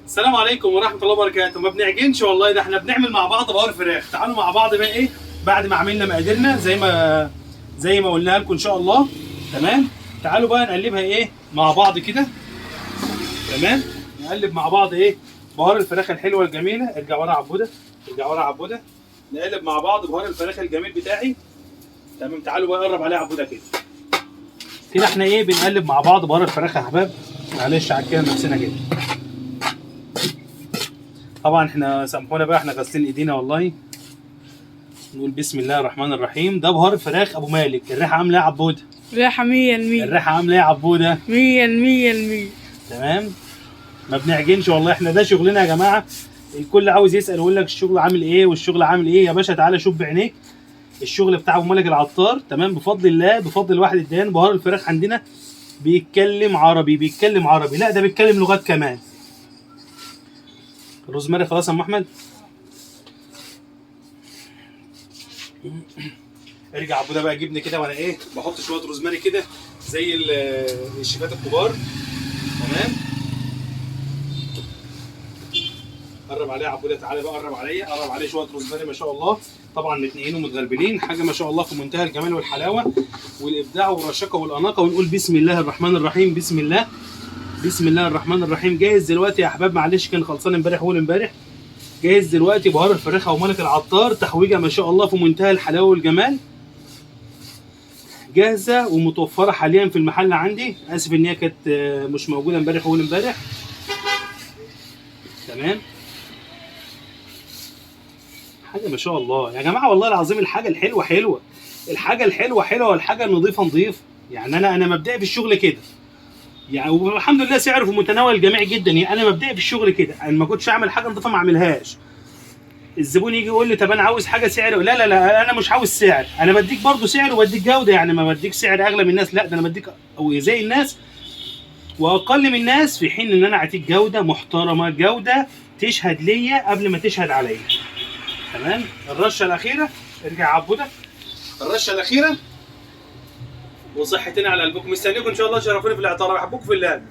السلام عليكم ورحمة الله وبركاته. ما بنعجنش والله، ده احنا بنعمل مع بعض بهار فراخ. تعالوا مع بعض بقى ايه بعد ما عملنا مقاديرنا زي ما قلناها لكم ان شاء الله. تمام، تعالوا بقى نقلبها ايه مع بعض كده. تمام، نقلب مع بعض ايه بهار الفراخ الحلوة الجميلة. ارجع ورا عبوده، ارجع ورا عبوده. نقلب مع بعض بهار الفراخ الجميل بتاعي. تمام، تعالوا بقى قرب عليها عبوده كده. كده احنا ايه بنقلب مع بعض بهار الفراخ يا احباب. معلش عكينا نفسنا كده. طبعا احنا سامحونا بقى، احنا غاسلين ايدينا والله. نقول بسم الله الرحمن الرحيم. ده بهار الفراخ ابو مالك. الريحة عامله ايه يا عبوده؟ ريحة 100%. الريحة عامله ايه يا عبوده؟ 100%. تمام، ما بنعجنش والله، احنا ده شغلنا يا جماعة. الكل عاوز يسال ويقول لك الشغل عامل ايه والشغل عامل ايه. يا باشا تعالى شوف بعينيك الشغل بتاع ابو مالك العطار. تمام، بفضل الله، بفضل الواحد الديان. بهار الفراخ عندنا بيتكلم عربي، بيتكلم عربي، لا ده بيتكلم لغات كمان. الروزماري خلاص يا ام احمد. ارجع ابو ده بقى جبني كده، وانا ايه بحط شوية روزماري كده زي الشيفات الكبار. تمام، قرب عليا يا عبوده، تعالى بقى قرب عليا، قرب عليه شوية روزماري ما شاء الله. طبعا متنقين ومتغربلين، حاجة ما شاء الله في منتهى الجمال والحلاوه والابداع والرشاقه والاناقه. ونقول بسم الله الرحمن الرحيم. بسم الله، بسم الله الرحمن الرحيم. جاهز دلوقتي يا احباب، معلش كان خلصان امبارح اول امبارح. جاهز دلوقتي بهار الفراخ او ملك العطار، تحويجه ما شاء الله في منتهى الحلاوة والجمال. جاهزة ومتوفره حاليا في المحل عندي. اسف ان هي كانت مش موجودة امبارح اول امبارح. تمام، حاجة ما شاء الله يا جماعة، والله العظيم الحاجة الحلوة حلوة، الحاجة الحلوة حلوة، والحاجة النظيفة نظيفة. يعني انا مبدئي في الشغل كده يعني، والحمد لله سعره في متناول الجميع جدا. يعني انا مبدئي في الشغل كده، انا ما كنتش اعمل حاجة نظيفة ما اعملهاش. الزبون يجي يقول لي طب انا عاوز حاجة سعر، لا لا لا انا مش عاوز سعر، انا بديك برضو سعر وبديك جوده. يعني ما بديك سعر اغلى من الناس، لا ده انا بديك او زي الناس واقل من الناس، في حين ان انا اعطيك جوده محترمه، جوده تشهد ليا قبل ما تشهد عليا. تمام، الرشه الاخيرة، ارجع عبوده، الرشه الاخيرة. وصحتين على قلبكم، مستنيكم ان شاء الله، شرفوني في الاعتراف، بحبكم في الله.